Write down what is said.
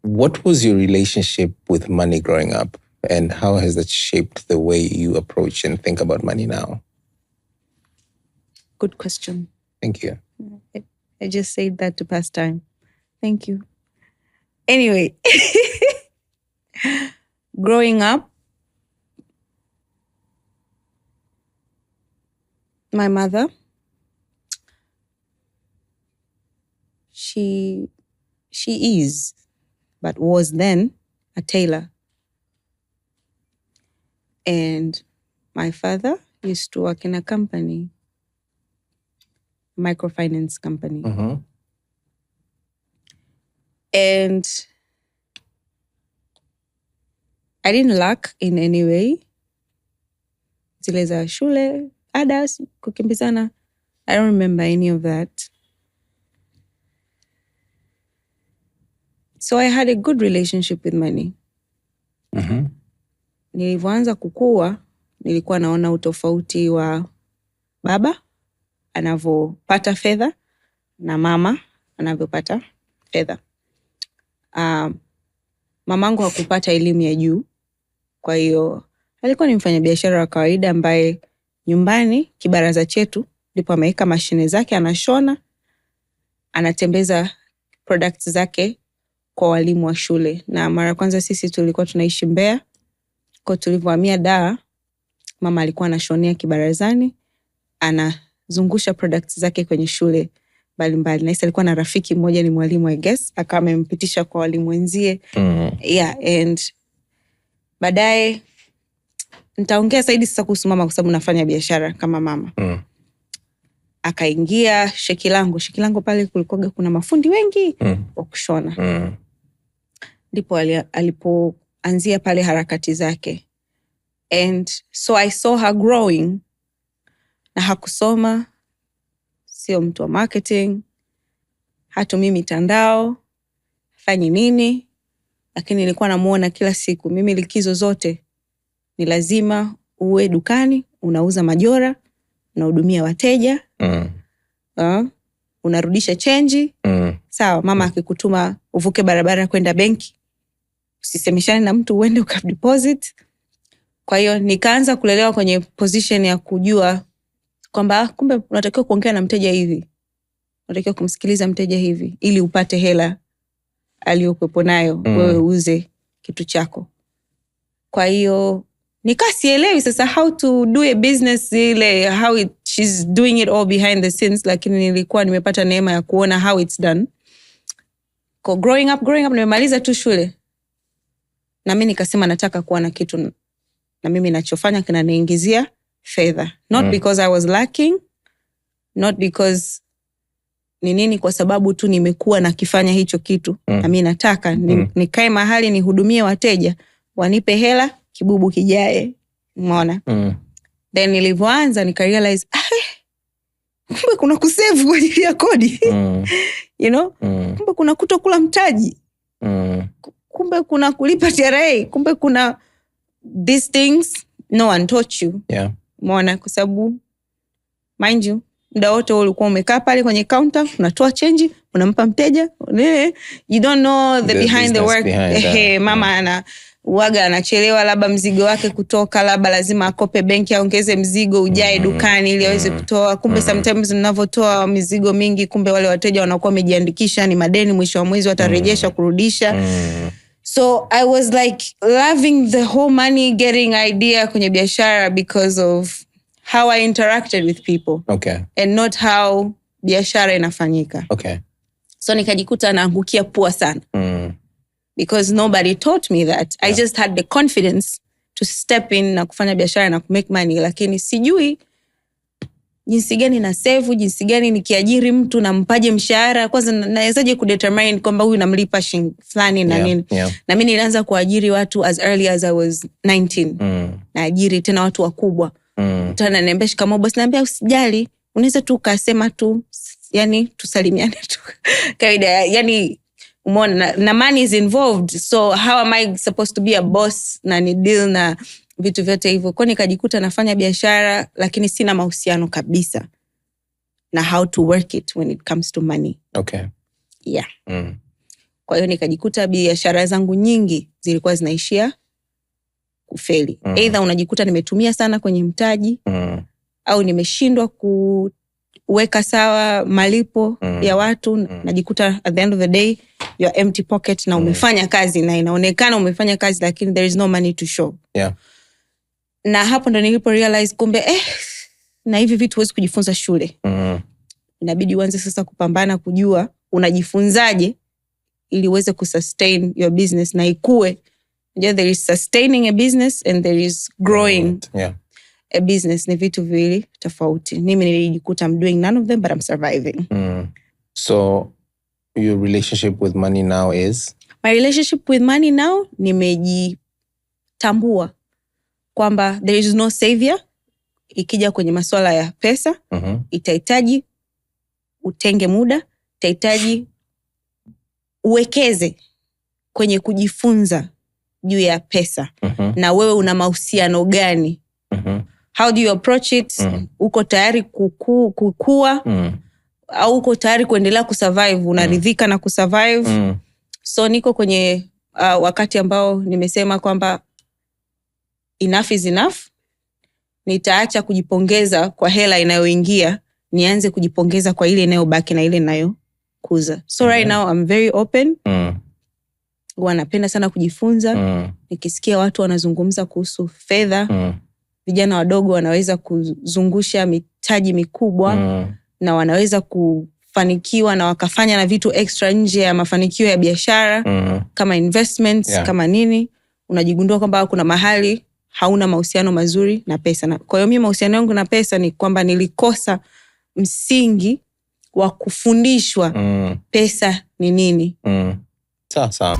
What was your relationship with money growing up, and how has that shaped the way you approach and think about money now? Good question. Thank you. I just said that to pass time. Thank you. Anyway, growing up, my mother, she is, but was then, a tailor. And my father used to work in a company, microfinance company. Mm-hmm. And I didn't lack in any way. Zile za shule, ada, kukimbizana. I don't remember any of that. So I had a good relationship with money. Mm-hmm. Nilivyoanza kukua, nilikuwa naona utofauti wa baba anavyopata fedha na mama anavyopata fedha. Mamangu hakupata elimu ya juu, kwa hiyo alikuwa ni mfanyabiashara wa kawaida ambaye nyumbani kibaraza chetu ndipo ameweka mashine zake, anashona, anatembeza products zake kwa walimu wa shule. Na mara kwanza sisi tulikuwa tunaishi Mbeya, kwa tulivyohamia Dar, mama alikuwa anashonea kibarazani, anazungusha products zake kwenye shule mbalimbali. Na alikuwa na rafiki mmoja ni mwalimu, I guess, akawa amempitisha kwa walimu wenzie. Yeah, and baadaye nitaongea zaidi sasa kuhusu mama kwa sababu nafanya biashara kama mama. Akaingia Shekilango. Shekilango pale kulikuwa kuna mafundi wengi wa kushona. Ndipo alipoanzia pale harakati zake. And so I saw her growing. Na hakusoma, sio mtu wa marketing, hatumii mitandao, hafanyi nini, lakini nilikuwa namuona kila siku. Mimi likizo zote ni lazima uwe dukani, unauza majora, unahudumia wateja, unarudisha chenji. Sawa, mama akikutuma uvuke barabara kwenda benki, usisemeshane na mtu, uende ukadeposit. Kwa hiyo nikaanza kulelewa kwenye position ya kujua kwamba kumbe unatakiwa kuongea na mteja hivi, unatakiwa kumsikiliza mteja hivi ili upate hela aliyokuwepo nayo, wewe uuze kitu chako. Kwa hiyo nikasielewi sasa how to do a business ile, how she's doing it all behind the scenes, lakini nilikuwa nimepata neema ya kuona how it's done. Kwa growing up, nimemaliza tu shule na mimi nikasema nataka kuwa na kitu na mimi ninachofanya kinaniingizia fedha. Not because I was lacking, not because ni nini, kwa sababu tu nimekuwa nakifanya hicho kitu. Na mimi nataka nikae mahali nihudumie wateja, wanipe hela, kibubu kijae. Umeona? Then nilivyoanza nika realize, kumbe kuna kusave kwa ajili ya kodi. You know? Kumbe kuna kutokula mtaji. Kumbe kuna kulipa TRA, kumbe kuna these things no one taught you. Umeona? Kwa sababu mind you, muda wote ulikuwa umekaa pale kwenye counter, unatoa change, unampa mteja. You don't know the behind the work. Behind that. Mama ana uaga anachelewa labda mzigo wake kutoka, labda lazima akope benki aongeze mzigo ujae dukani ili aweze kutoa. Kumbe sometimes mnavotoa mizigo mingi, kumbe wale wateja wanakuwa wamejiandikisha ni madeni, mwisho wa mwezi watarejesha kurudisha. So I was like loving the whole money getting idea kwenye biashara because of how I interacted with people. And not how biashara inafanyika. So nikajikuta naangukia pua sana. Because nobody taught me that. I just had the confidence to step in na kufanya biashara na kumake money, lakini sijui jinsi gani na save, jinsi gani nikiajiri mtu nampaje mshahara, kwanza nawezaje kudetermine kwamba huyu namlipa shilingi fulani na nini. Na mimi nilianza kuajiri watu as early as I was 19. Naajiri tena watu wakubwa. Mtu ananiambia shikamoo boss, naambia usijali, unaweza tu ukasema tu, yani tusalimiane tu. Kawaida, yani umeona, na money is involved, so how am I supposed to be a boss na ni deal na vitu vyote hivyo. Kwa nikajikuta nafanya biashara lakini sina mahusiano kabisa na how to work it when it comes to money. Yeah. Kwa hiyo nikajikuta biashara zangu nyingi zilikuwa zinaishia kufeli. Either unajikuta nimetumia sana kwenye mtaji au nimeshindwa kuweka sawa malipo ya watu. Najikuta at the end of the day you're empty pocket na umefanya kazi na inaonekana umefanya kazi, lakini there is no money to show. Na hapo ndo nilipo realize kumbe na hivi vitu huwezi kujifunza shule. Inabidi uanze sasa kupambana kujua unajifunzaje ili uweze kusustain your business na ikue. Unajua, there is sustaining a business and there is growing a business, ni vitu viwili tofauti. Mimi nilijikuta I'm doing none of them, but I'm surviving. So your relationship with money now is? My relationship with money now, nimejitambua kwamba there is no savior ikija kwenye masuala ya pesa. Itahitaji utenge muda, itahitaji uwekeze kwenye kujifunza juu ya pesa na wewe una mahusiano gani, how do you approach it? Uko tayari kukua au uko tayari kuendelea kusurvive, unaridhika na kusurvive? So niko kwenye wakati ambao nimesema kwamba enough is enough. Nitaacha kujipongeza kwa hela inayoingia, nianze kujipongeza kwa ile inayobaki na ile inayokuza. So right now I'm very open. Huwa napenda sana kujifunza. Nikisikia watu wanazungumza kuhusu fedha, vijana wadogo wanaweza kuzungusha mitaji mikubwa na wanaweza kufanikiwa na wakafanya na vitu extra nje ya mafanikio ya biashara kama investments, kama nini, unajigundua kwamba kuna mahali hauna mahusiano mazuri na pesa. Na kwa hiyo mi mahusiano yangu na pesa ni kwamba nilikosa msingi wa kufundishwa pesa ni nini. Sawa sawa.